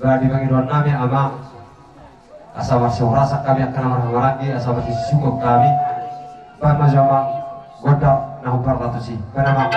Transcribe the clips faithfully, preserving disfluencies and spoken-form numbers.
Ba di pangidoan nami, Amang, asa marsihorasan hami angka na marhahamaranggi, asa marsisusugon hami. Baen ma jo, Amang, gondang na hombar ratus i. Baen, Amang.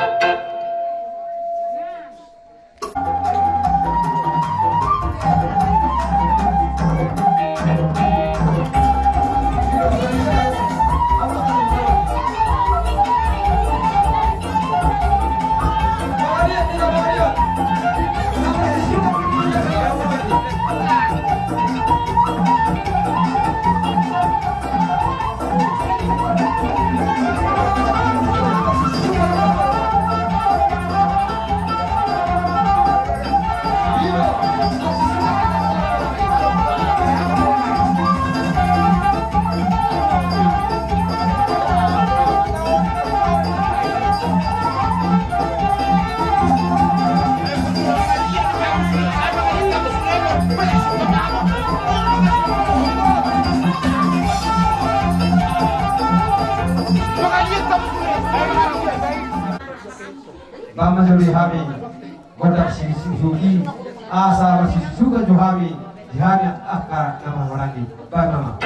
Baen ma jo di hami gondang sisusugi, asa marsisusugi jo hami, di hami angka na marhahamaranggi. Baen ma, Amang.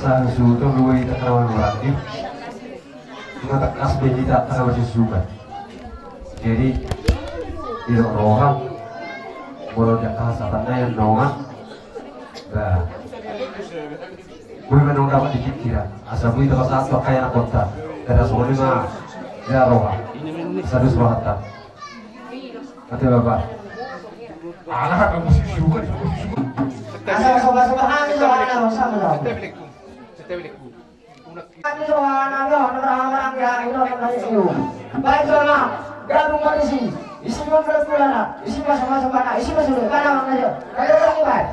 Sasuhut on do i, angka na marhahamaranggi. Ima tangkas be hita angka na marsisusuga. Jadi, didok roha, molo di angka hasahatan na i annon, ba, boi ma annon dapot di pikiran, asa boi tapasahat tu angka ianakhonta. Jala songon i ma di roha. Asa dos rohanta. Ate bapa. Ala ka musik suka di musik suka. Asa soba-soba hami soba hami soba. Sete belekku. Sete belekku. Hami soba hami soba hami soba hami soba. Baik soba. Gabung ma disi. Isi ma soba soba na. Isi ma soba soba na. Isi ma soba soba na. Ayo baik.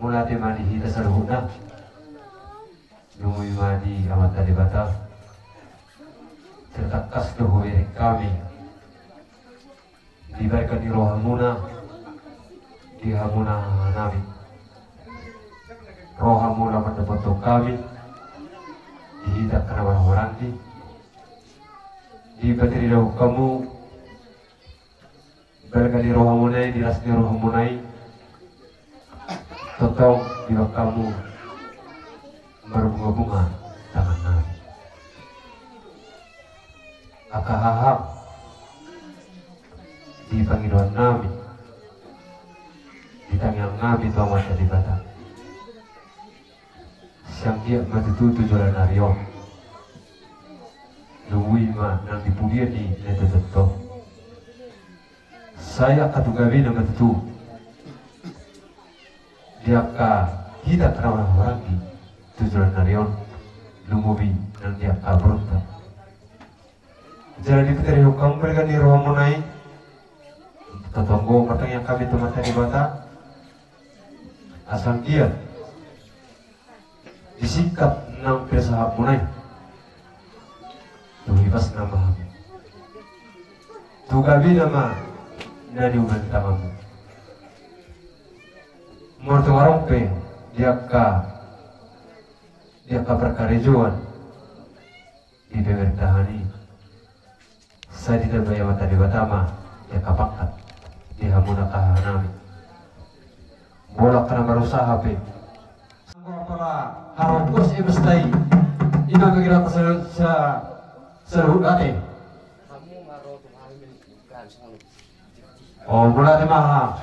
Mauliate ma di hita saluhutna. Lumobi ma di Amanta Debata. Sitangkas do hubereng hami di balikan ni rohamuna di hamuna nami. Rohamu na mandapothon hami di hita angka na marhahamaranggi, dipatiridahon hamu balikan ni rohamuna i, di las ni rohamuna i. Tongtong dibahen hamu marbungabunga tangan nami. Angka haham di pangidoan nami, di tangiang nami tu Amanta Debata. Sai anggiat ma tutu tu joloan ni ari on, lumobi ma nang di pudian ni na totop. Sai angka tu gabena ma tutu di angka hita angka na marhahamaranggi tu joloan ni ari on, lumobi nang di angka borunta. Jala dipatiridahon hamu balikan ni rohamuna i. Tongtong do martangiang hami tu Amanta Debata asa anggiat di singkat nang pinasahatmuna i, tu hipasna ma hamu, tu gabena ma na niuban tanganmu. Molo tung adong pe di angka, di angka parkarejoan di pemerintahan i, sai ditambai Amanta Debata ma di angka pangkat di hamuna angka haha nami. Molo angka na marusaha pe, anggo Harokos e mestai. Ima kegira sa sa saluhut ate. Oh, mulai tema.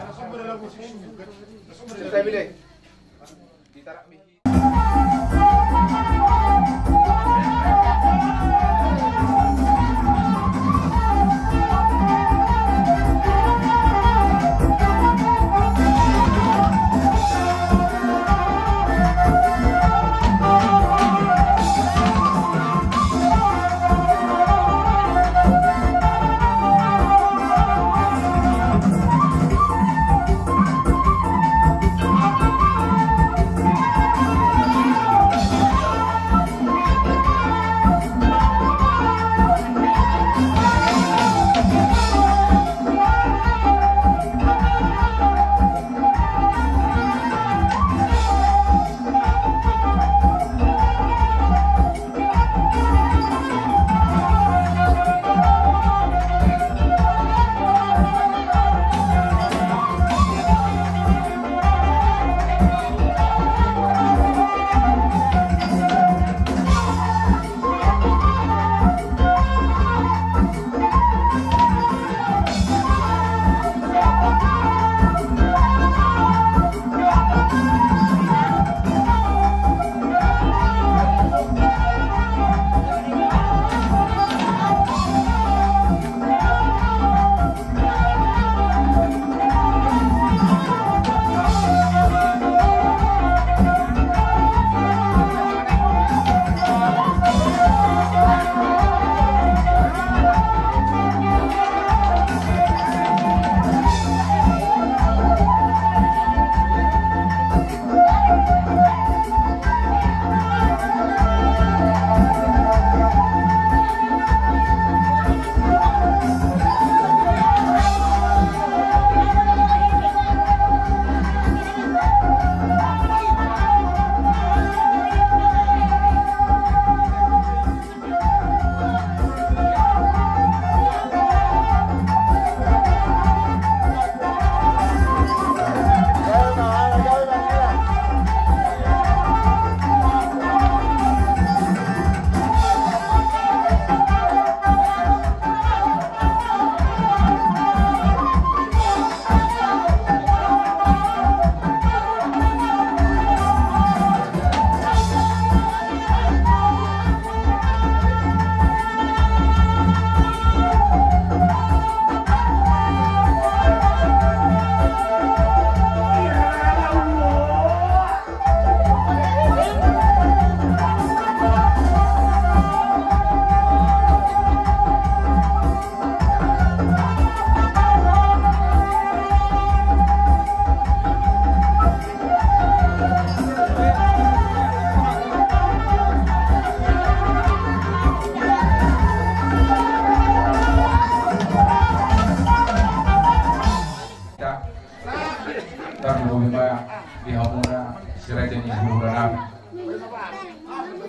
Tarlumobi ma di hamuna si raja ni hulahula nami.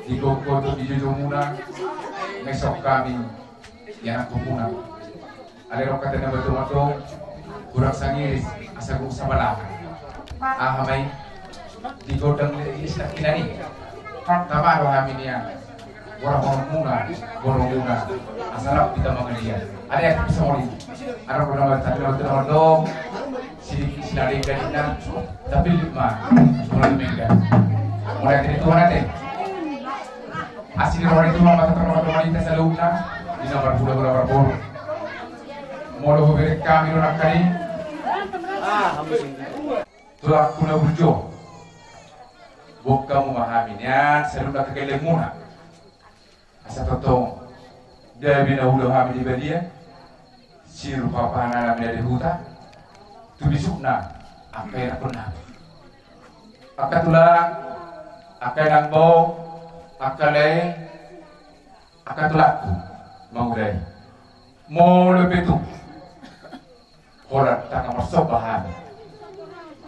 Di gokhon dohot di jojomuna, nunga dison hami ianakhonmuna. Alai ro hata na batua mandok, hurang sangiris asa gok sabalahan. Aha ma i? Di gondang ni sitangkinan i, tama do hami nian borahononmuna, boromuna, asa rap hita mangaliat. Alai asa bisa moli. Adong do na martanda, na martanda mandok, si, si na denggan ninna, tapillit ma, mulai denggan. Mulai dari Tuhan ate. Asi ni roha ni Tuhan ma taparroha tu hita saluhutna, di na marhulahula marboru. Molo hubereng hami do nangkin i. Tulangku na burju. Boan hamu ma hami nian saluhutna hagellengmuna. Asa tongtong gabe na huula hami di balian, sirupa pahanami na di huta, tu bisukna angka ianakhonnami. Angka tulang, angka inang bao, angka lae, angka tulangku mangula i. Molo pe tung holan ndang marsomba hami,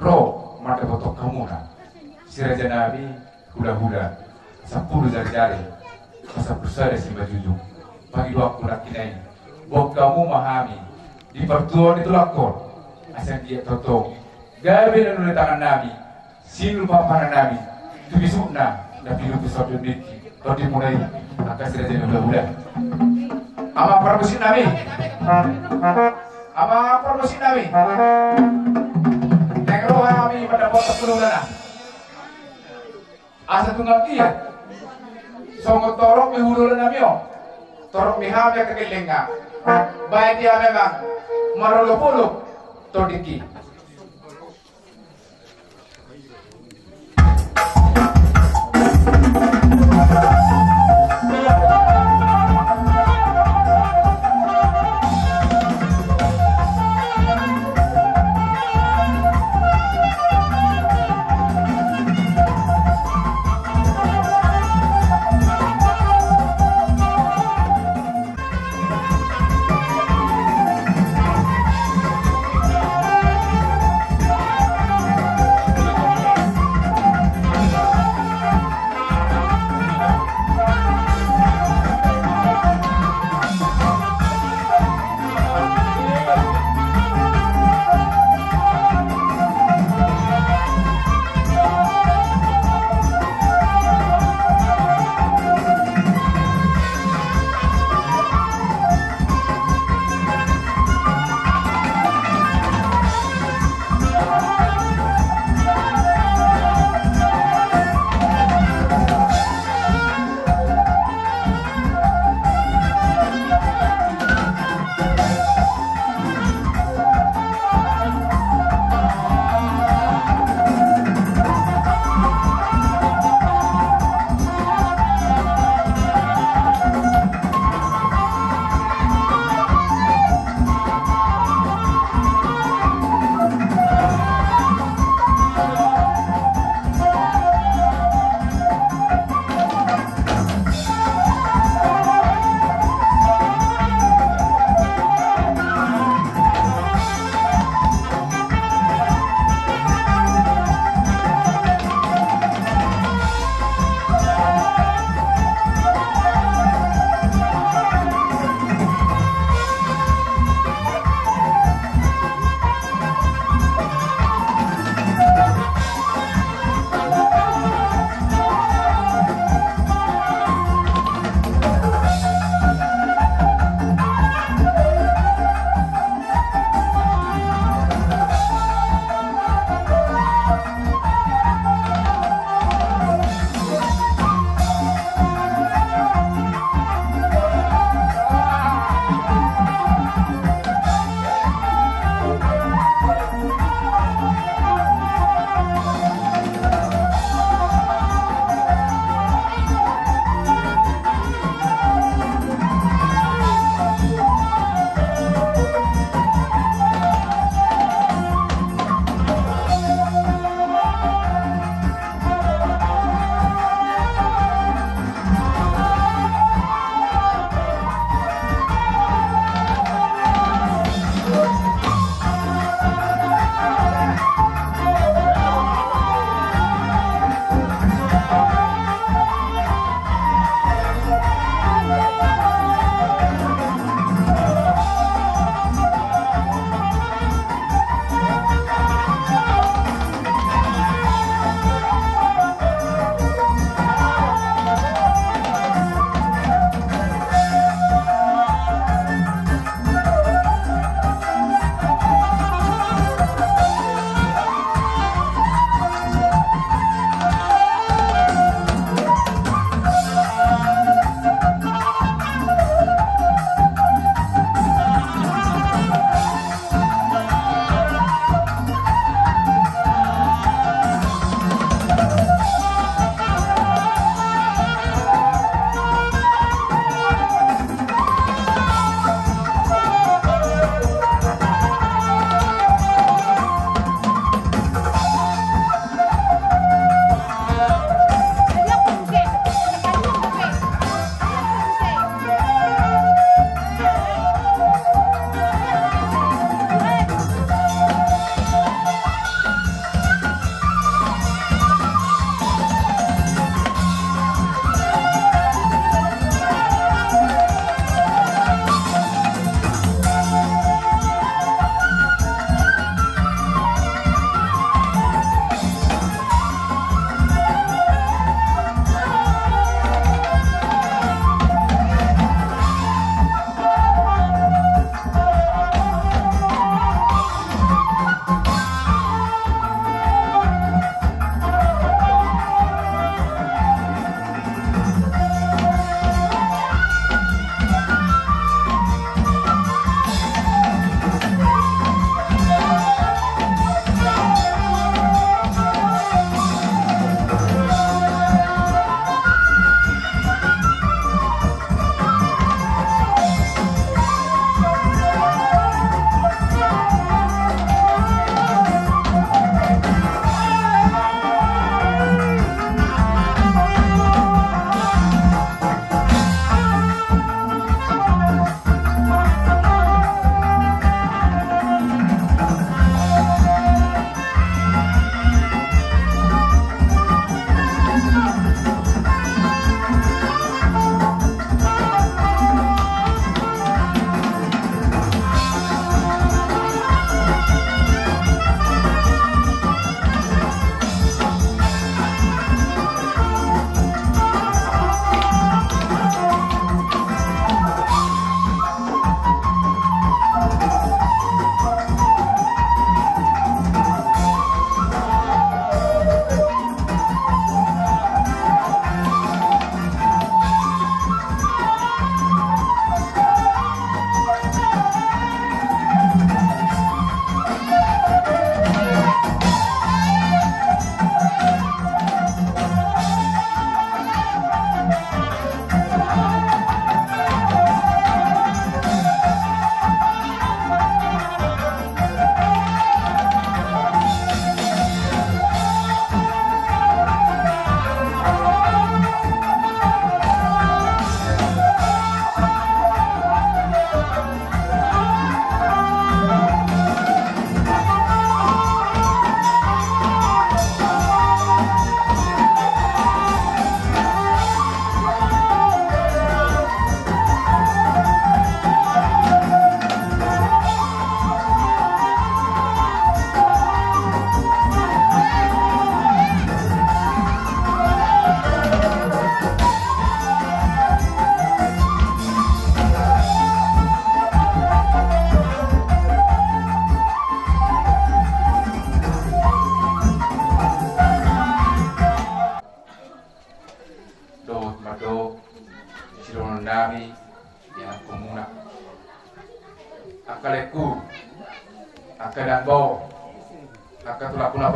ro mandapothon hamuna si rajanami hulahula, sampulu jarijari, sampulu sada simanjujung. Pangidoanku nangkin i, boan hamu ma hami di partuaon ni tulangku on, asa anggiat tongtong gabe na niluluan tangannami, sirupa pahanami, Tu bisukna na pinutus on do ningki tondimuna i, angka si raja ni hulahula. Amang parmusik nami, amang parmusik nami, naeng ro hami mandapothon hulahulana. Asa tung anggiat songon torop ni hulahula nami on, torop ni hami angka gellengna, baen di hami amang marolopolop tondingki.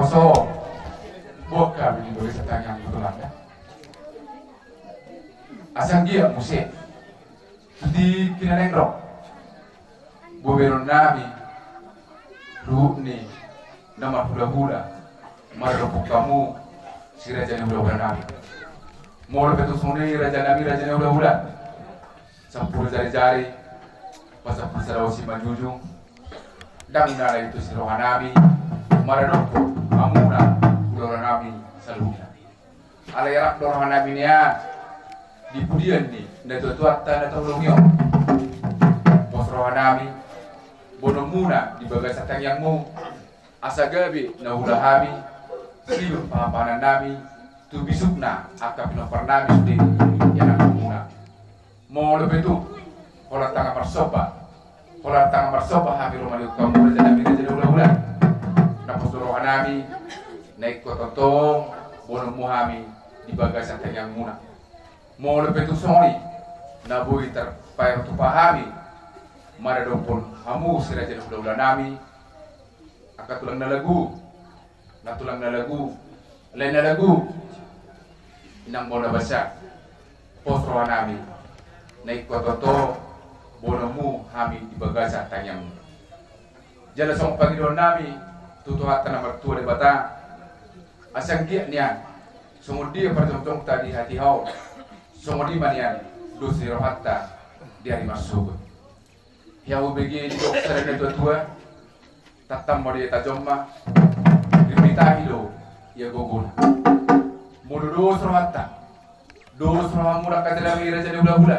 So, buat kami di bagasan tangiang, betulan ya. Asa anggiat muse tu tingki na naeng ro, boberonnami, ruhut ni na marhulahula, maradophon hamu si raja ni hulahula nami. Molo pe tung songon i, raja nami, raja ni hulahula, sampulu jari-jari, pasampulu sada simanjujung, ndang na lain tu si roha nami maradophon hamuna hulahula nami saluhutna. Alai rap do roha nami nian di pudian ni natuatuanta na taulahon i on. Pos roha nami, boanonmuna di bagasan tangiangmu, asa gabe na huula hami, sidung pahanpahanan nami tu bisukna angka pinompar nami sude ianakhonmuna. Molo pe tung holan tangan marsomba, holan tangan marsomba hami ro manihut hamu raja nami, raja ni hulahula, na pos do roha nami, na ingkon tongtong boanonmu hami di bagasan tangiangmuna. Molo pe tung songon i, na boi tarpatupa hami maradophon hamu si raja ni hulahula nami, angka tulang na lagu, na tulang na lagu, lae na lagu, inang bona basa, pos roha nami, na ingkon tongtong boanonmu hami di bagasan tangiangmu. Jala songon pangidoan nami tu Tuhanta na martua Debata, asa anggiat nian songon dia parjongjongta di hatiha on, songon i ma nian dos ni rohanta di ari marsogot. Ia hubege didok sada natuatua, tantan ma do ia tajom ma, dipitahi do ia gogona. Molo dos rohanta, dos rohamuna angka raja nami, raja ni hulahula,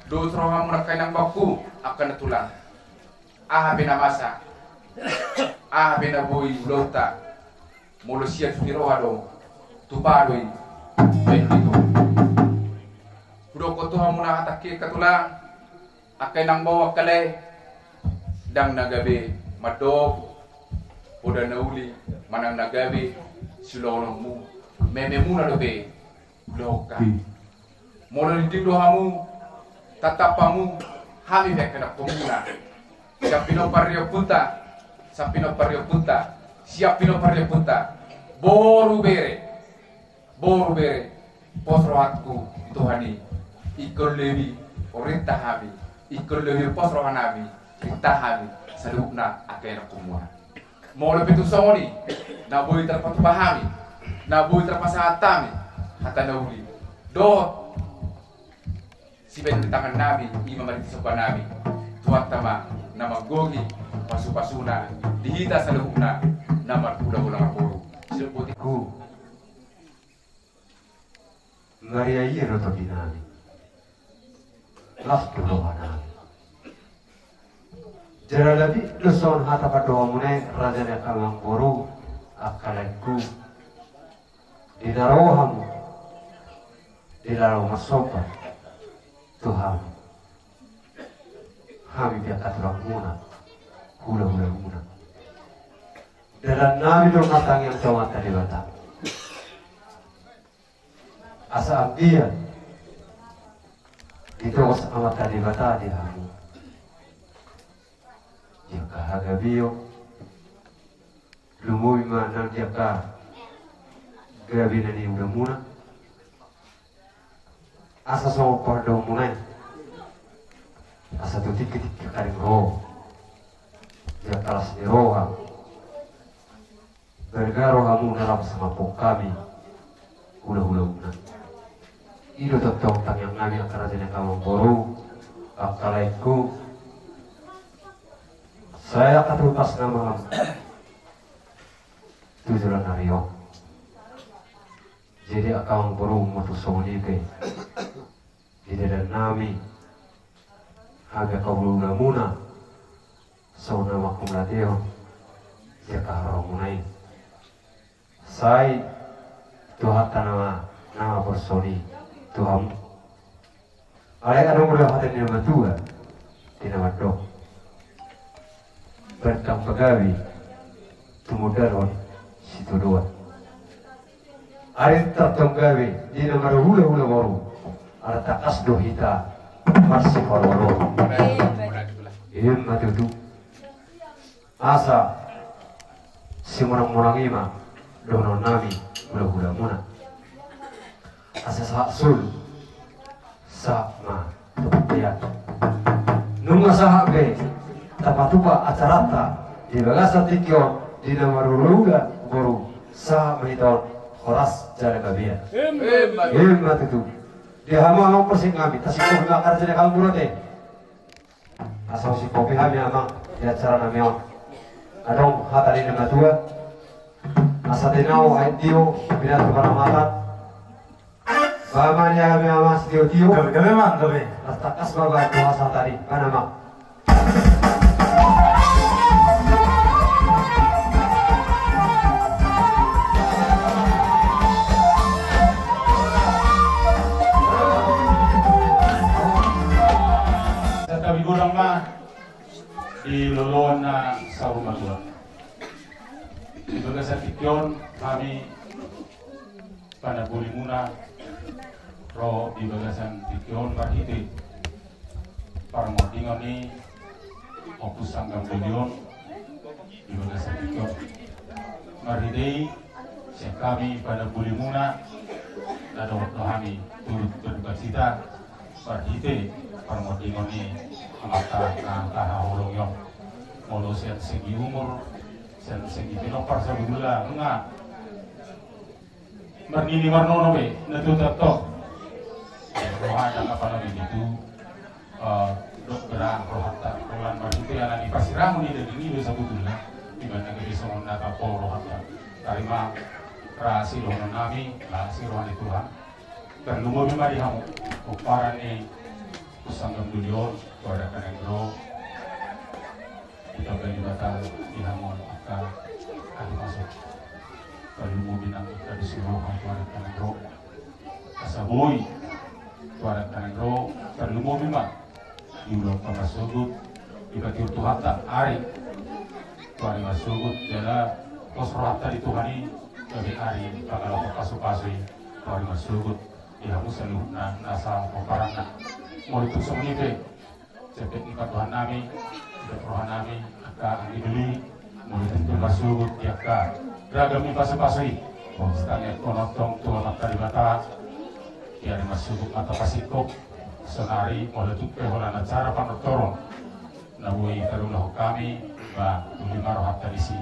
dos rohamuna angka inang, bangku, angka na tulang, aha pe na masa, aha pe na boi ulaonta, molo sian suhi roha do, tupa do i. Baen di Tuhan. Hudokkon tu hamuna hatangki angka tulang, angka inang, bangku, angka lae, ndang na gabe mandok poda na uli manang na gabe siulaononmu, mememuna dope ulaonta. Molo dinding do hamu, tatap hamu, hami pe angka ianakhonmuna, sian pinompar ni ompunta, sian pinompar ni ompunta, sian pinompar ni ompunta, boru bere, boru bere, pos rohangku di Tuhan i, ingkon lobi orinta hami, ingkon lobi pos roha nami, orinta hami saluhutna angka ianakhonmuna. Molo pe tung songon i, na boi tarpatupa hami, na boi tarpasahat hami hata na uli dohot sibaen ni tangan nami, i ma marhite somba nami, Tuhanta ma na manggohi pasupasuna di hita saluhutna na marhulahula marboru. Sidok botima. Marria i do tondi nami, las do roha nami. Jala labit do songon hata pandohanmuna i, raja ni angka amangboru, angka laengku, di na ro hamu di na laho marsomba tu hami, hami pe angka tulangmuna, hulahulamuna. Dalan nami do martangiang tu Amanta Debata, asa anggiat ditogos Amanta Debata di hamu di angka hagabeon, lumobi ma nang di angka gabe na niulamuna, asa songon pandohanmuna i, asa tu tingkitingki na naeng ro, di angka las ni roha, gargaro hamu na laho mangampu hami hulahulamuna. I do tongtong tangiang nami, angka raja ni angka amangboru, angka laengku. Sai angka tupas nama tu joloan ni ari on. Jadi angka amangboru, molo tung songon i pe di dalan nami, hami angka hulahulamuna, songon na manghamauliatehon di angka haroromuna i. Sai Tuhanta nama na maporson i tu hamu. Alai adong do hata ni na matua di na mandok, bantang pagabe tumundalhon sitadoan. Ari tongtong gabe di na marhulahula boru, ala tangkas do hita marsipaolooloan. Ima tutu. Asa simonangmonang i ma dohonon nami, hula-hula muna. Asa sahat solu, sahat ma tu bontean. Nunga sahat be tapatupa acaranta di bagasan tingki on di na marhula-hula boru, sahat ma hita on horas jala gabe. Emma tutu. Di hamu amang porsik nami, tasingkop ma karja ni hamu ro te. Asa husingkopi hami amang di acara nami on. Adong hata ni na matua. Asa tinau aek tio, pinatu panamatan. Bahen ma di hami amang sitio-tio. Gabe, gabe amang, gabe. Las tangkas ma bahen tu hasahatan i, bahen amang. Santabi godang ma di loloan na saur matua. Di bagasan tingki on hami panamboli muna ro di bagasan tingki on marhite parmondingan ni Ompu Sanggam Doli on di bagasan tingki on. Marhite i sian hami panamboli muna na dohot do hami turut berdukacita marhite parmondingan ni amanta na tahaholongi on. Molo sian segi umur, sian segi pinompar, sabotulna nunga marnini marnono be na tutu tong. Rohana apalagi itu, eh, dok bera rohanta, rohana marhite alani pasirangon ni daging i do sabotulna. Di mana gabe songon na tapo rohanta. Tarima ra sidohonon nami, ra siroha ni Tuhan. Tarlumobi ma di hamu pomparan ni Ompu Sanggam Doli on, tu adat na naeng ro. Hutamba Debata di hamu angka anak bangso. Tarlumobi nang angka disi roha tu adat na naeng ro. Asa boi tu adat na naeng ro, tarlumobi ma di ulaon pamarsogot, dipatiur Tuhanta ari tu ari marsogot, jala pos rohanta di Tuhan i, gabe ari pangalaho pasu-pasu i tu ari marsogot. Di hamu saluhutna nasa pomparanna. Molo tung songon i pe, sempet ni pandohan nami, sempet roha nami, angka anggi doli, molo tung marsogot di angka ragam ni pasu-pasu i. Sitangihon tong tu Amanta Debata, di ari marsogot ma tapasingkop, sonari molo tung pe holan acara panortoron na boi tarulahon hami, ba, uli ma rohanta disi.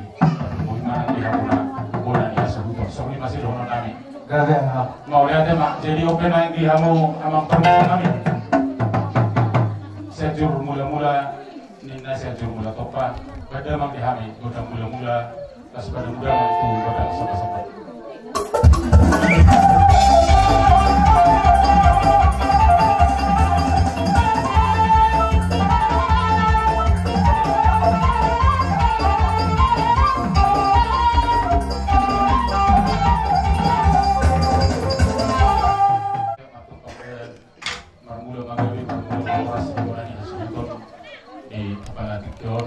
Boi ma nang di hamuna bona ni hasuhuton. Songon i ma sidohonon nami. Gabe, ha. Mauliate ma. Jadi on pe nang di hamu amang parmusik nami. Sianjur Mula-mula ninna, Sianjur Mula Tompa. Bahen damang di hami gondang mula-mula. Las bahen damang tu gondang somba-somba. Marmula ma gabe, marmula ma horas, bona ni hasuhuton di apala tingki on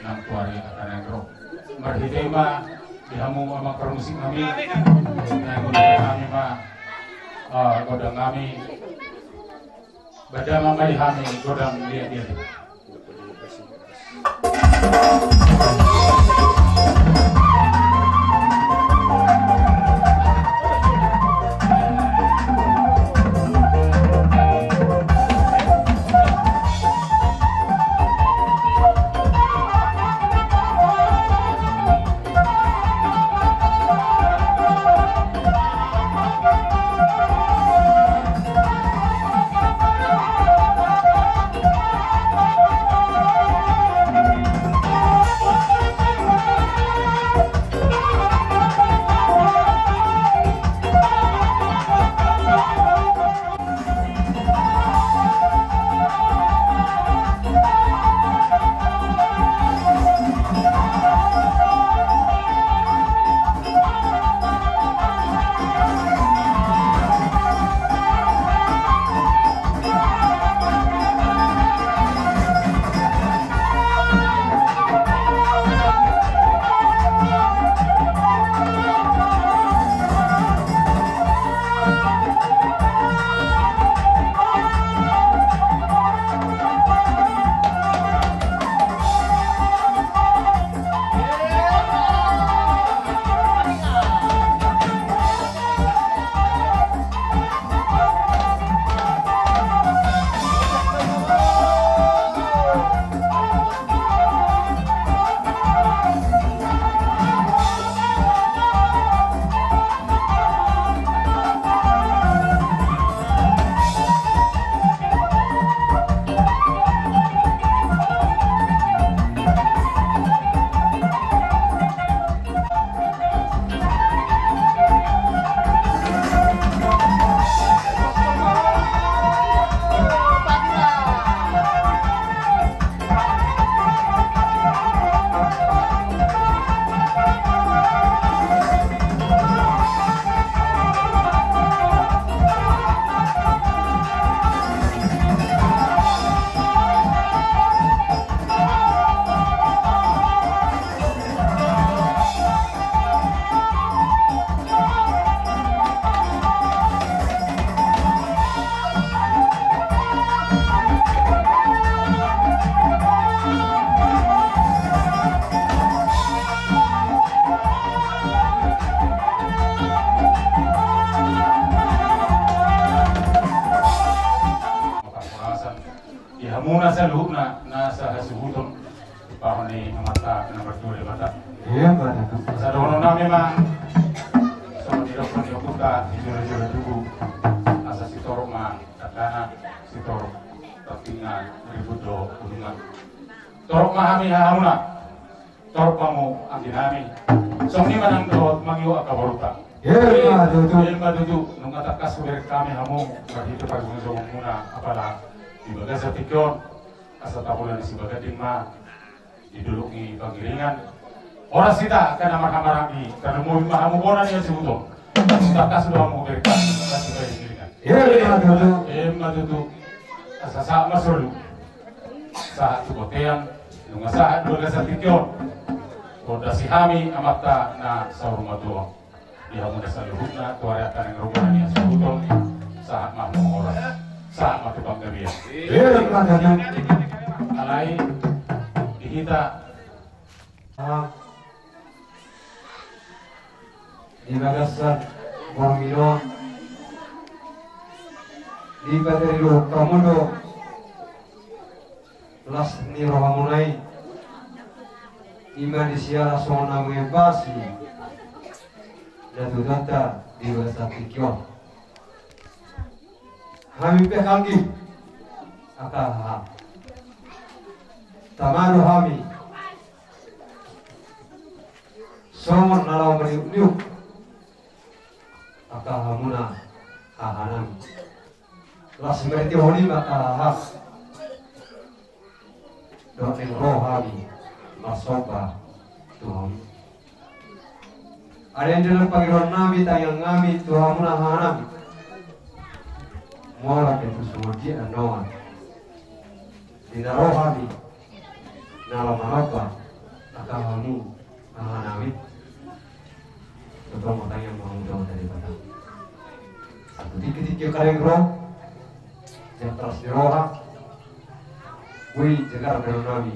nang tu ari angka na naeng ro. Marhite i ma di hamu amang parmusik nami, naeng gondang nami ma, ah, gondang nami. Bahen damang ma di hami gondang liat-liat. Muna saluhutna na sahasuhuton, pahon ni amanta na martua Debata. Ia, Pak Datu. Asa dohonon nami ma, songon nidok ni ompunta, dijolo-jolo tubu. Asa sitorop ma tangkana, sitorop tingkina, ribut do ulunna. Torop ma hami hahamuna. Torop hamu anggi nami. Songon i ma nang dohot mangihut angka borunta. Emma tutu. Emma tutu. Nunga tangkas hubereng hami hamu marhite parjongjonganmuna apala di bagasan tingki on. Asa tapola ni sibaganding ma di dolok ni Pangiringan. Horas hita angka na marhahamaranggi, tarlumobi ma hamu bona ni hasuhuton. Tangkas do hamu hubereng hami, tangkas hubereng hami. Emma tutu. Emma tutu. Asa sahat ma solu. Sahat tu bontean, nunga sahat di bagasan tingki on. Pondasi hami amanta na saur matua. Di hamuna saluhutna, tu ari angka na ro bona ni hasuhuton, sahat ma hamu horas, sahat ma tu panggabean. Emma tutu. Alai, di hita. Ah. Di bagasan borngin on, dipatuduhon hamu do las ni rohamuna i, ima di siala songon na mangembasi natuatuanta di bagasan tingki on. Hami pe anggi, angka haha, tama do hami. Songon na laho maniukniuk angka hamuna hahanami. Las marhitehon i ma angka haha. Dohot naeng ro hami marsomba tu hamu. Adong do pangidoannami, tangiangnami tu hamuna hahanami. Molo pe tu songon dia annon. Di na ro hami na laho manomba angka hamu hahanami. Tongtong ma tangiang ma hamu tu Amanta Debata. Satu tingki-tingki angka na ro, jala las ni roha, boi jagar bahenonnami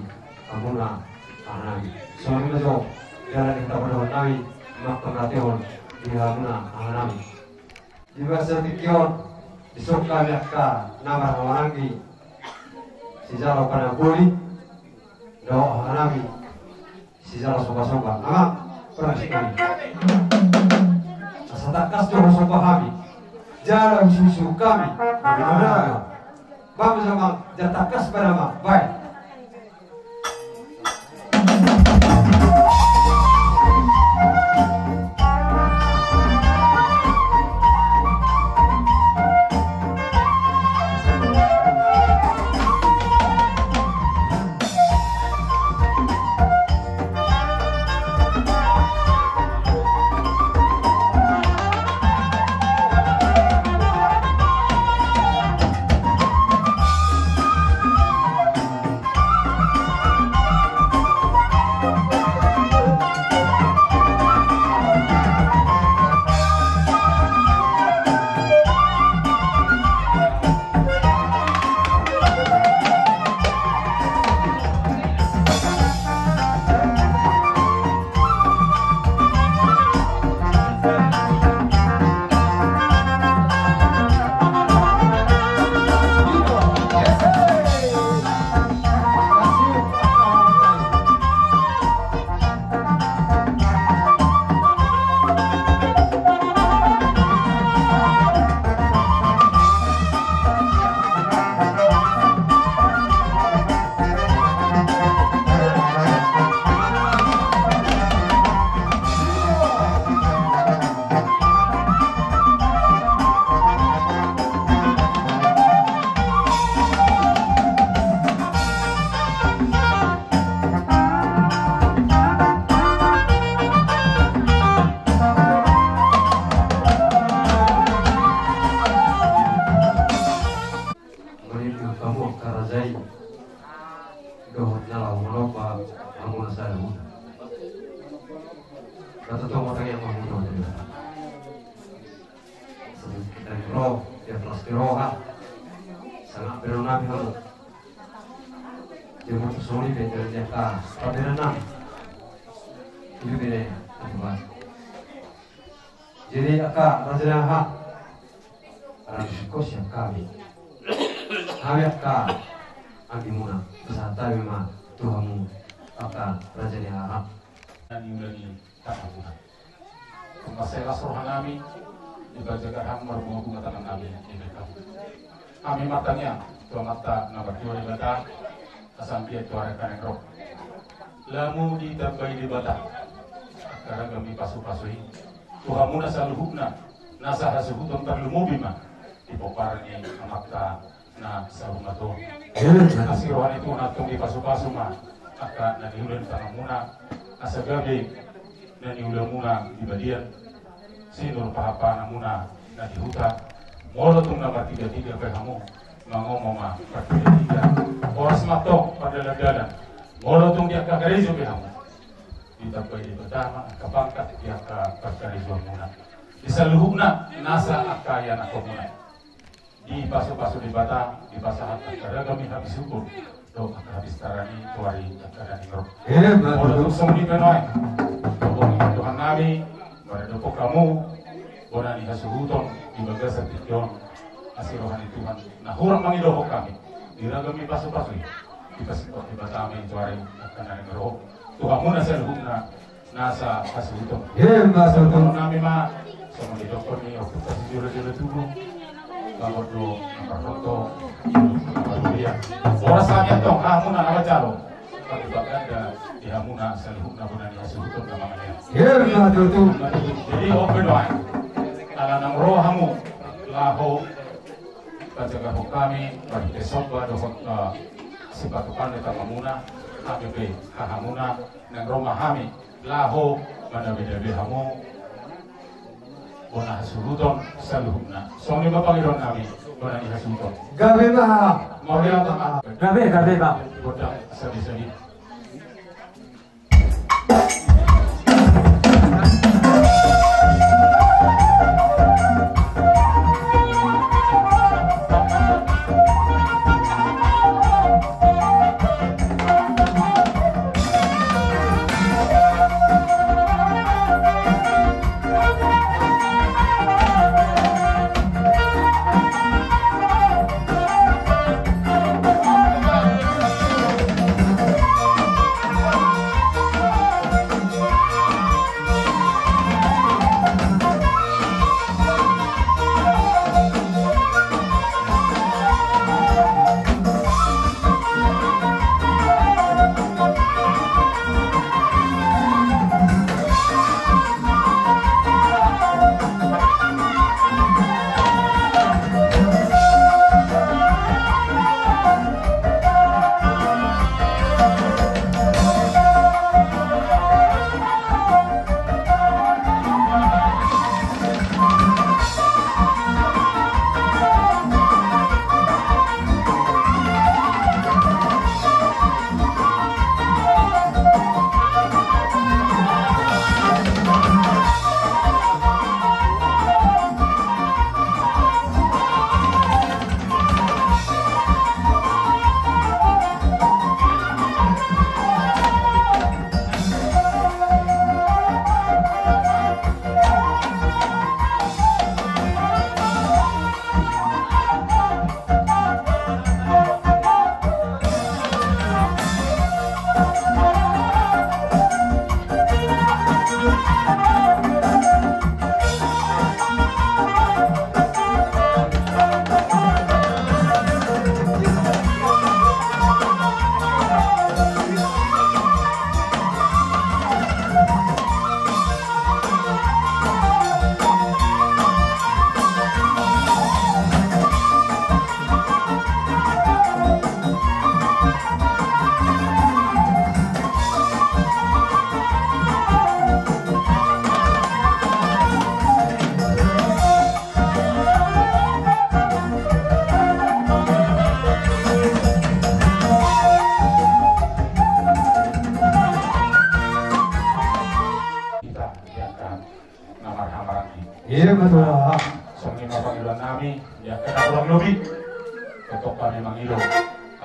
hamuna hahanami. Songon i ma jo dalan ni hata pandohannami manghamauliatehon di hamuna hahanami. Di bagasan tingki on, dison hami angka na marhahamaranggi, sijalo panamboli dohot hahanami, sijalo sombasomba. Amang, permisi hami. Asa tangkas jo husomba hami, jala husuhusuk hami. Amang, amang, jala tangkas ma amang, baen. Mari tu kamu angka raja i dohot na laho manomba hamu na sada muda. Kata tonggo tangiang ma hamu dohot na sada muda. Ro, dia kelas di roha. Sangap bahenonnami hamu. Dia mau tu soli pe, dia dia ka. Paberenan. Ini beda ya. Jadi angka raja na ha. Raja siko siap hami. Hami angka Di muna, pasahat hami ma tu hamu angka raja ni haha. Nang ulang i. Tanggamuna. Mansai las rohanami, dipajagar hamu marbungabunga tangiangnami di bahen hamu. Hami martangiang tu Amanta na martua Debata, asa anggiat tu ari angka na naeng ro, lamu ditambai Debata angka ragam ni pasupasu i tu hamuna saluhutna, nasa hasuhuton tarlumobi ma di pomparan ni Amanta na saur matua. Asi roha ni Tuhan antong dipasupasu ma angka na niula ni tanganmuna, asa gabe na niulamuna di balian, sinur pahapahanmuna na di huta. Molo tung na martigatiga pe hamu, mangomo ma partigatiga. Horas ma antong pardalandalan. Molo tung di angka karejo pe hamu, ditambai Debata ma angka pangkat di angka parkarejoanmuna, di saluhutna nasa angka ianakhonmuna. Dipasupasu Debata, dipasahat angka ragam ni habisuhur dohot angka habistaran i tu ari angka na naeng ro. Molo tung songon i pe nuaeng, tongtong i ma Tuhannami, maradophon hamu bona ni hasuhuton di bagasan tingki on. Asi roha ni Tuhan na hurang mangidohon hami di ragam ni pasupasu i, dipasingkop Debata ma i tu ari angka na naeng ro tu hamuna saluhutna nasa hasuhuton. Ima tutu. Nami ma songon didokkon ni ompunta si Jolo-jolo tubu. Bagot do na parhonto, na parhuria. Horas hami antong, hamuna na manjalo. Paganda di hamuna saluhutna bona ni hasuhuton na mangalean. Ima tutu. Jadi on pe nuaeng, ala naeng ro hamu laho pajagarhon hami marhite somba dohot, eh, sipatupaon ni tanganmuna, hami pe hahamuna, naeng ro ma hami laho manabe-nabe hamu bona hasuhuton saluhutna. Songon i ma pangidoannami bona ni hasuhuton. Gabe ma. Mauliate ma. Gabe, gabe ma. Gondang sadi-sadi. Hita, ya kan? Na marhahamaranggi. Ima tutu. Songon i ma pangidoannami, di angka na hurang lobi. Tongtong hami mangido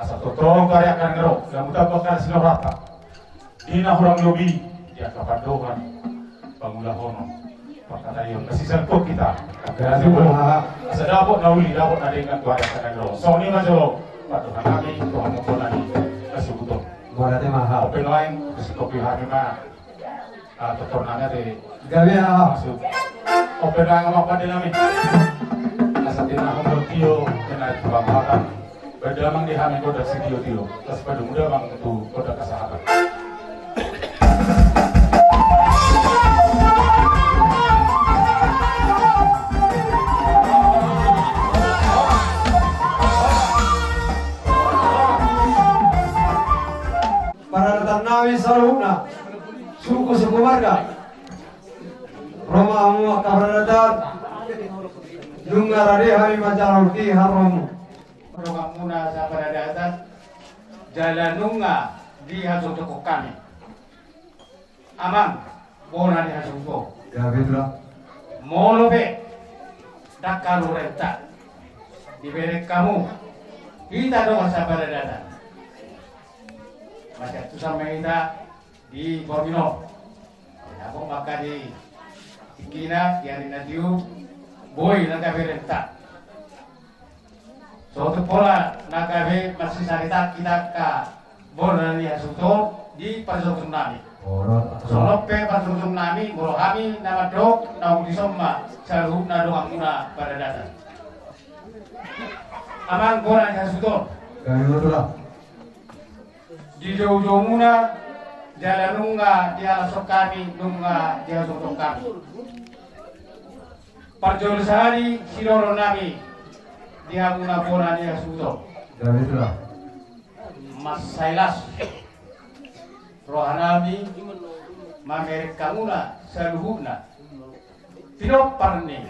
asa tongtong tu ari angka na naeng ro, lamu tamba angka na sinoranta. Di na hurang lobi, di angka pandohan, pangulahonon, pangkataion, na sisalpon hita. Asa dapot na uli, dapot na denggan tu ari angka na naeng ro. Songon i ma jolo. Patuhan nami tu hamu bona ni hasuhuton. Bona te maha. Ope lain, sikopi hami ma. Ah, totor nami ate. Gabe aha? Masuk. Ope lain ma pande nami. Asa tina homo tio kena tu bang hatan. Badamang di hami koda si tio tio. Tas padu muda bang tu koda kasahatan. Paradaton nami saluhutna, suku-suku marga. Ro ma hamu angka paradaton. Nunga rade hami manjalo di haromu. Donganmuna saparadaton. Jala nunga dihasongsothon hami. Amang, bona ni hasuhuton. Gabe tulang. Molo pe ndang haluaon hita, dibereng hamu hita dongan saparadaton. Masiantusan ma hita di borngin on. Dapot mangkali tingkina di ari na tiu, boi na gabe renta. Sotung pola na gabe marsisarita hita angka bona ni hasuhuton di parsongsom nami. Songon on pe parsongsom nami, molo hami na mandok, naung dison ma saluhutna donganmuna paradaton. Amang bona ni hasuhuton. Gabe ma tulang. Dijoujoumuna jala nunga dihalashon hami, nunga dihasongsothon hami. Parjolo sahali silolo nami di hamuna bona ni hasuhuton. Gabe tulang. Mansai las roha nami mamereng hamuna saluhutna pinompar ni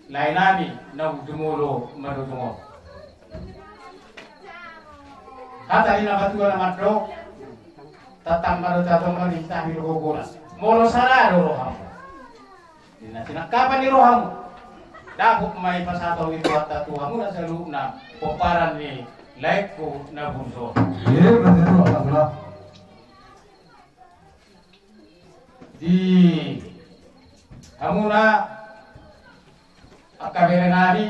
lae nami naung jumolo manujung on. Hata ni na matua na mandok, tantang ma do tato, marintah ni do gogona. Molo sala do rohamu, di na sinangkapan ni rohamu, dapot ma i pasahat ni Tuhanta tu hamuna saluhutna pomparan ni laengku na burju on. Iya, berarti itu, Pak Abdullah. Di hamuna angka bere nami,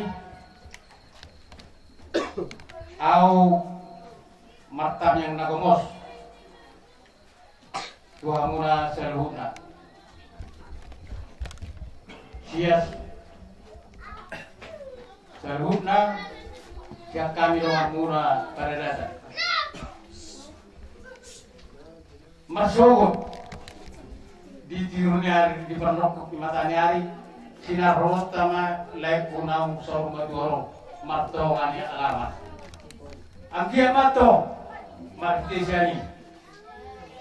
ahu martamiang na gomos tu hamuna saluhutna. Sian saluhutna, sian hami donganmuna paradaton. Marsogot di tiur ni ari, di parnongkok ni mata ni ari, sinarhononta ma laengku naung saur matua ro, martonga ni alaman. Anggiat ma antong marhite sian i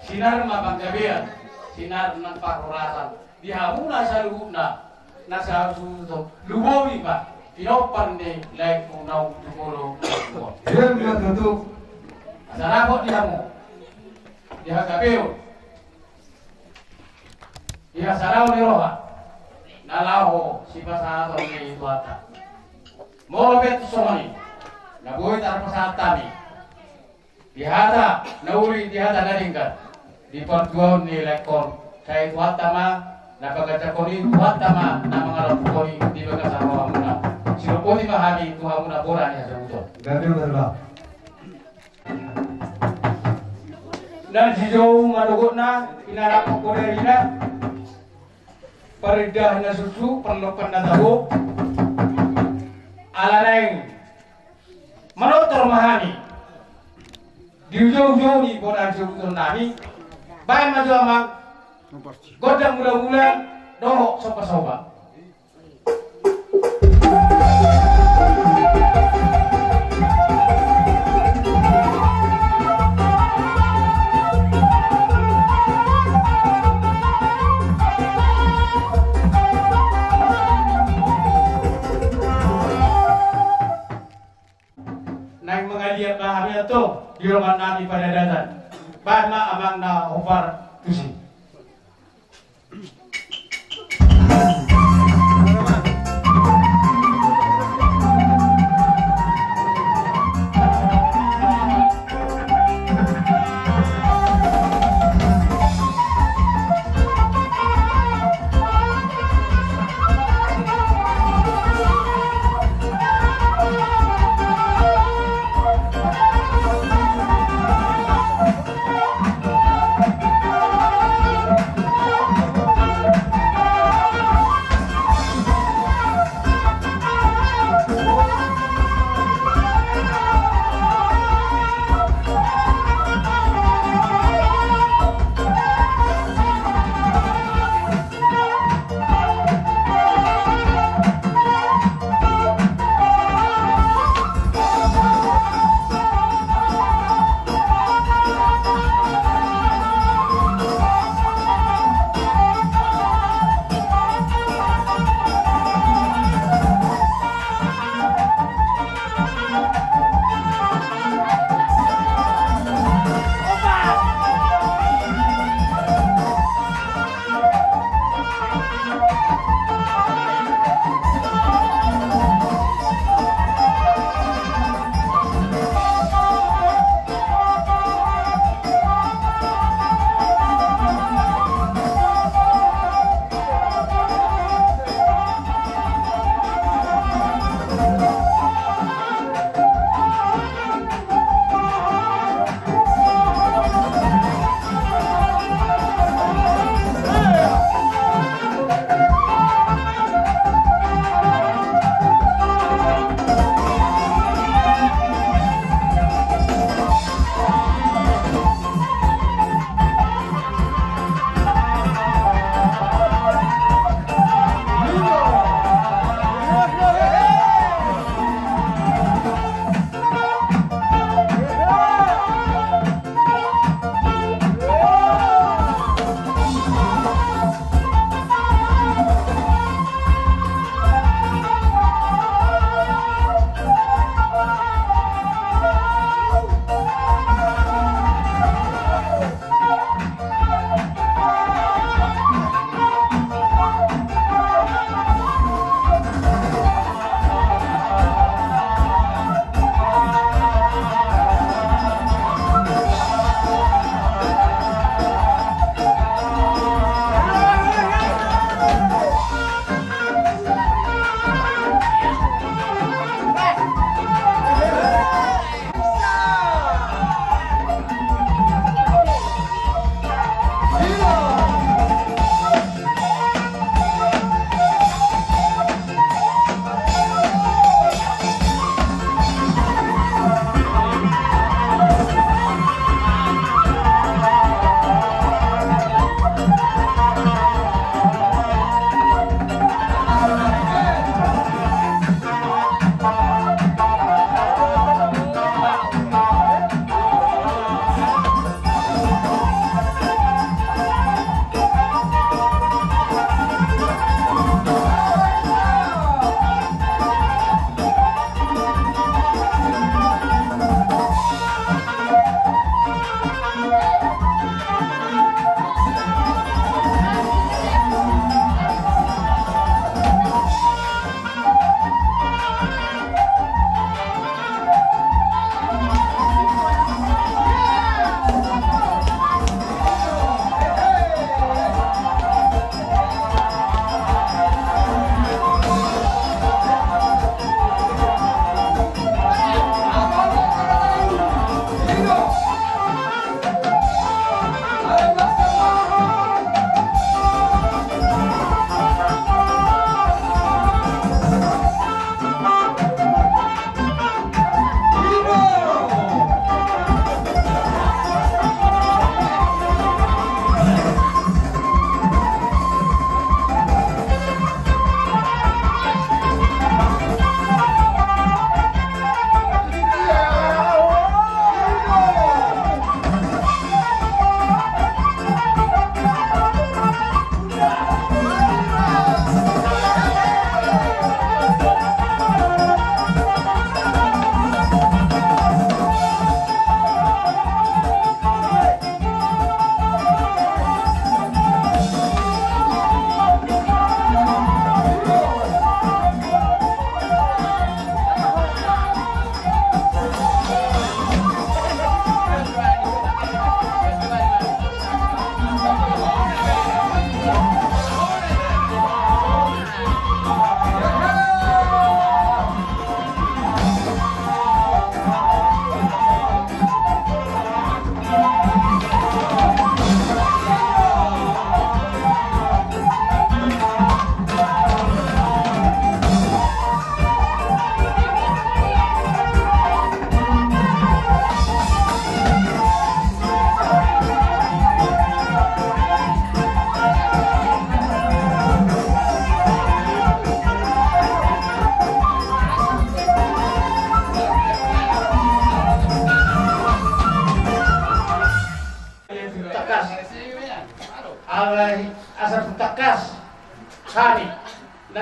sinar ma panggabean, sinar nang parhorasan di hamuna saluhutna na sahasuhuton, lumobi ma pinompar ni laengku naung jumolo manujung on. Ima tutu. Asa dapot di hamu di hagabeon, di hasadaon ni roha na laho sipasahaton ni Tuhanta. Molo pe tung songon i, na boi tarpasahat hami di hata na uli, di hata na denggan, di partuaon ni laengkon, sai Tuhanta ma na paganjangkon i, Tuhanta ma na mangalampukon i di bagasan rohamuna. Siropoti ma hami tu hamuna bona ni hasuhuton. Gabe ma tulang. Na dijou ma dohot na pinarapot poda ina, parindahan na susu, parlompan na tabo. Ala naeng manortor ma hami di ujoujou ni bona ni hasuhuton nami. Baen ma jo amang gondang mulamula dohot sombasomba. Naeng mangaliat ma hami antong di dongan nami paradaton. Baen ma amang na hombar tusi.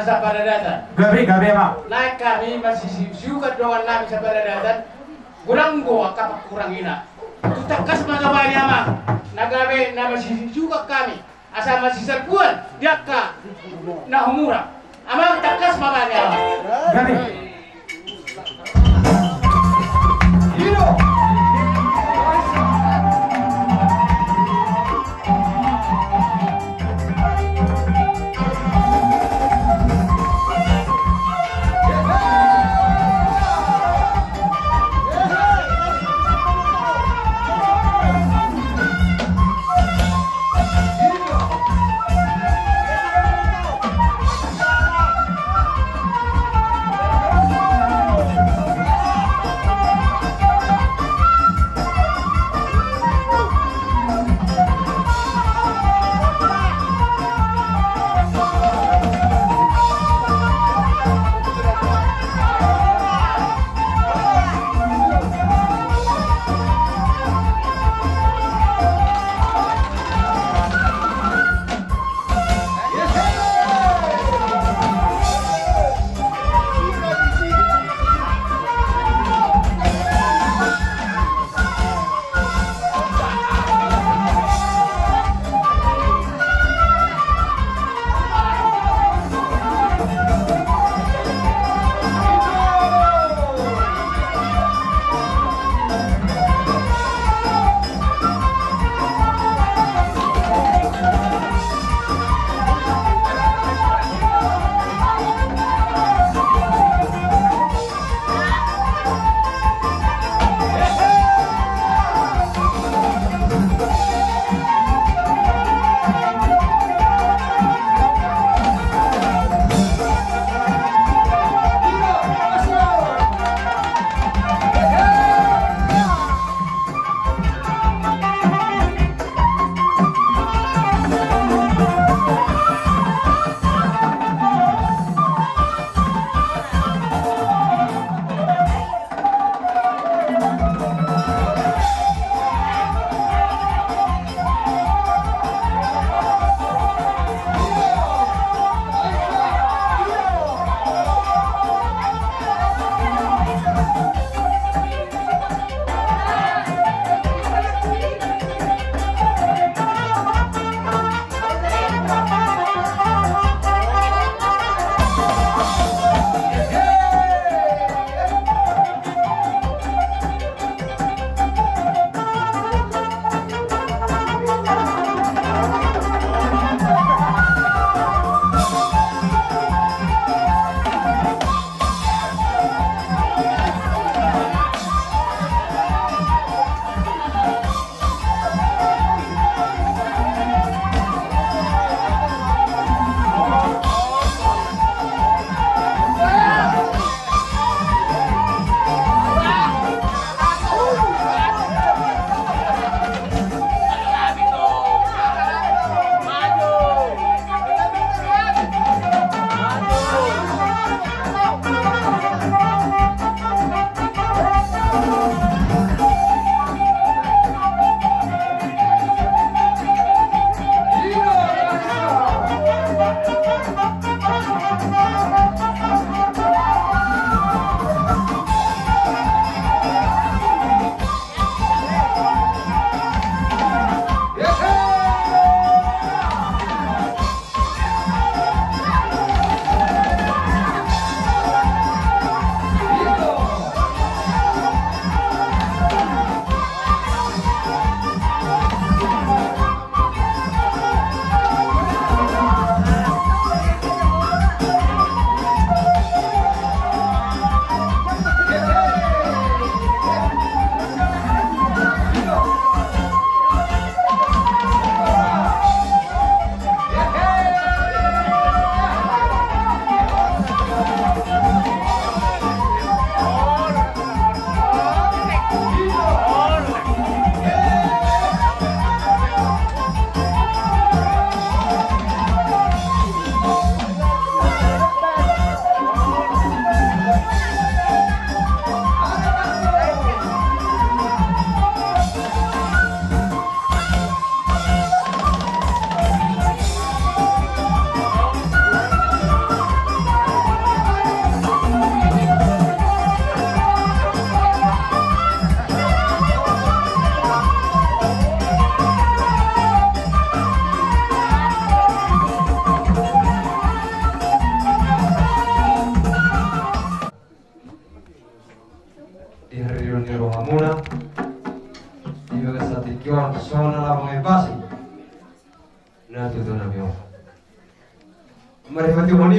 Saparadatan. Gabe, gabe, Amang. Naeng hami masisiukan dongan nami saparadatan. Godang do angka pangkurangina. Tung tangkas ma gabe ni Amang. Na gabe na masisiukan hami. Asa masisalpuan di angka na humurang. Amang, tangkas ma bani Amang. Gabe.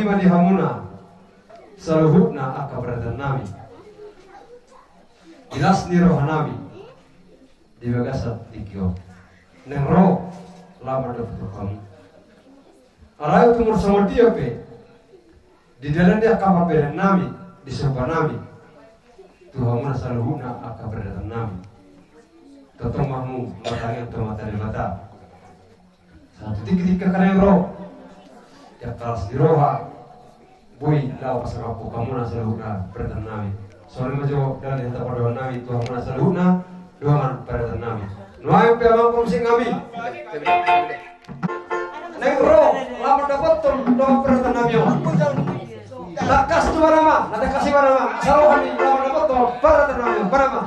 Di hamuna saluhutna angka paradaton nami, di las ni roha nami di bagasan tingki on, naeng ro laho mandapothon hamu. Alai tung molo songon dia pe di dalan ni angka pambahenan nami, di somba nami tu hamuna saluhutna angka paradaton nami, tongtong ma hamu martangiang tu Amanta Debata. Satu tingki-tingki angka naeng ro, di angka las ni roha, boi laho pasangaphon hamuna saluhutna paradaton nami. Songon i ma jo dalan ni hata pandohan nami tu hamuna saluhutna dongan paradaton nami. Nuaeng pe amang, pamungka nami, naeng ro laho mandapothon dongan paradaton nami on. Tangkas tu mana ma, na tangkas i mana ma, asa ro hami laho mandapothon paradaton nami on, mana ma.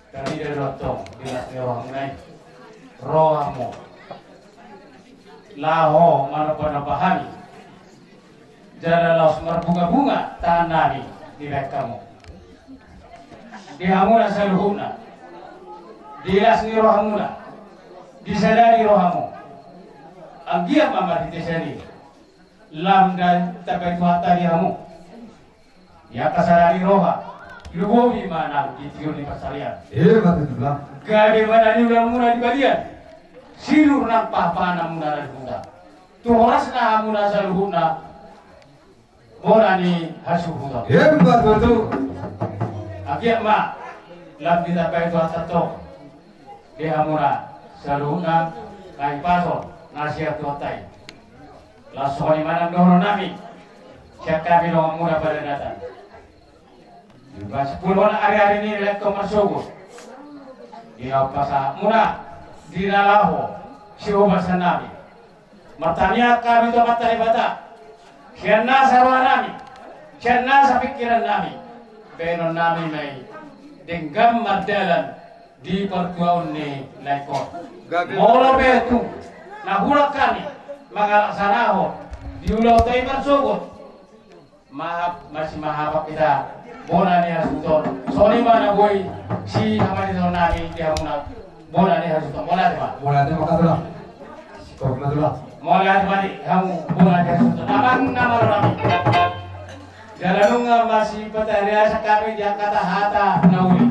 Tarida do antong di las ni rohamuna i, rohamu laho manomba-nomba hami, jala laos marbunga-bunga tangan nami dibahen hamu. Di hamuna saluhutna, di las ni rohamuna, di sada ni rohamu, anggiat ma marhite sian i lam dan tabai Tuhanta di hamu. Di angka sada ni roha, lumobi ma nang di tiur ni pansarian. Emma tutu, Bang. Gabe ma na niulamuna di balian, sinur nang pahanpahanmuna na di huta. Tu horasna hamuna saluhutna bona ni hasuhuton. Emma tutu. Anggiat ma lam ditambai Tuhanta tong di hamuna saluhutna hahipason na sian Tuhanta i. Laos songon i ma nang dohonon nami sian hami donganmuna paradaton. Di bagasan sampulu on ari-ari ni na ingkon marsogot, di na pasahatmuna di na laho sihobasan nami, martangiang hami tu Amanta Debata, sian nasa roha nami, sian nasa pingkiran nami, bahenon nami ma i denggan mardalan di partuaon ni na ingkon. Gabe. Molo pe tung na hurang hami mangalahon sahat di ulaonta i marsogot, mahap, masimahaphon hita bona ni hasuhuton. Songon i ma na boi sihamaritohon nami di hamuna bona ni hasuhuton. Mauliate ma. Mauliate ma, Tulang. Sikopi ma, Tulang. Mauliate ma di hamu bona ni hasuhuton, amang na marorang. Jala nunga masipatariasa hami di angka hata na uli,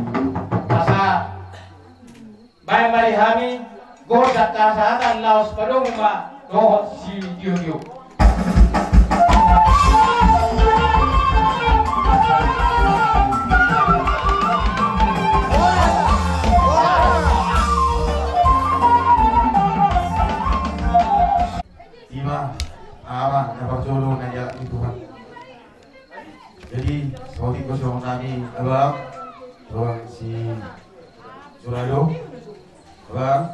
asa bahen ma di hami gondang hasahatan laos padomu ma dohot sitiotio. Abang si Surado, abang,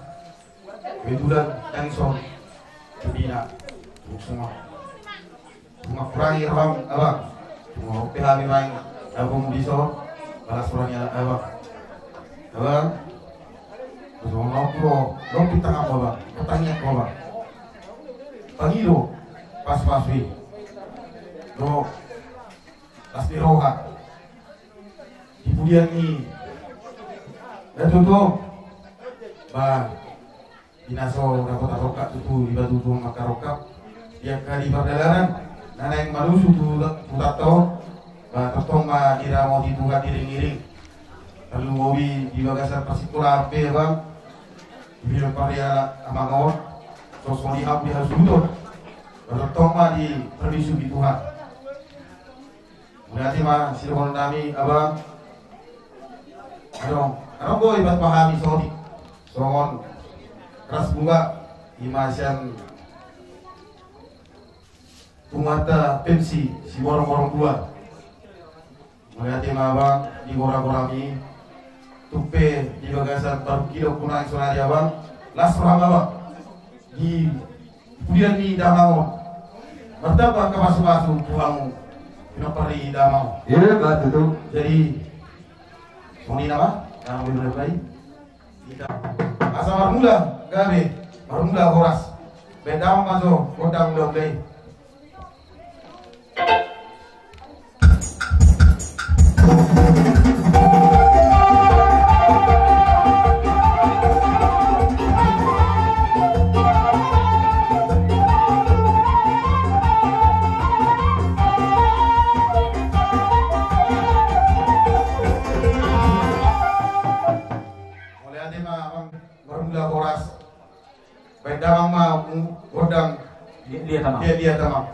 kebetulan tangis on, sedihna, tung songon, tung hurangi roham abang, tung pe hami baen, abang bisa, balas hurangi abang, abang, songon on do, lopi tangan abang, pertanyaan abang, pangido, pas-pas wi, do, pas di roha. Di pudian ni na tutu, ba, di na so dapot tarongkap tutu, di batu tutu mangkarongkap, di angka di pardalanan na naeng manuju tu, tu tanto, ba, tongtong ma diramoti Tuhan diiring-iring. Tarlumobi di bagasan parsikolaan pe, bang, di bidang parianan amang on, songon i hamu di hasuhuton, ba, tongtong ma diparlinggomi Tuhan. Mauliate ma sidohonon nami, abang. Adong, adong do ibaen hami saotik songon ras bunga, i ma sian punguanta Pemsi, Simorong-morong dua. Mauliate ma, abang, di gora-gorami. Tung pe di bagasan parungkilon nami sonari, abang, las roham, abang. Di pudian ni damang on, martamba angka pasu-pasu tu hamu pinompar ni damang on. Iya, betul. Jadi songon i nama, damang on, asa marmula gabe, marmula horas. Baen damang ma jo gondang ulaon i. Mauliate ma, abang, marmula horas. Baen damang ma, mm, gondang. Dia, dia, damang. Dia, dia, damang.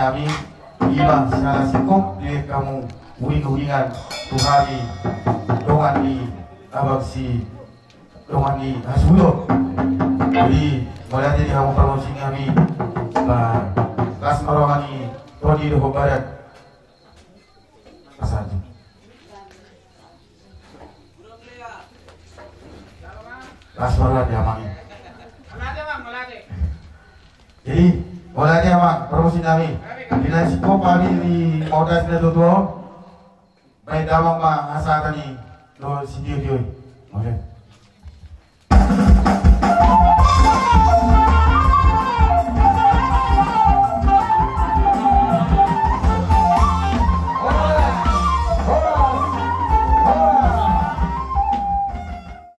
Hami, iba salah singkop di hamu uring-uringan tu hami dongan ni abang si dongan ni hasuhuton. Jadi mauliate di hamu parmusik nami, ba las ma roha ni tondi dohot badan. Pasahat. Las ma roha di amang i. Jadi mauliate amang parmusik nami. Di na singkop hami di mauliate na tutu. Baen damang ma hasahatan i dohot sitiotio i. Oke.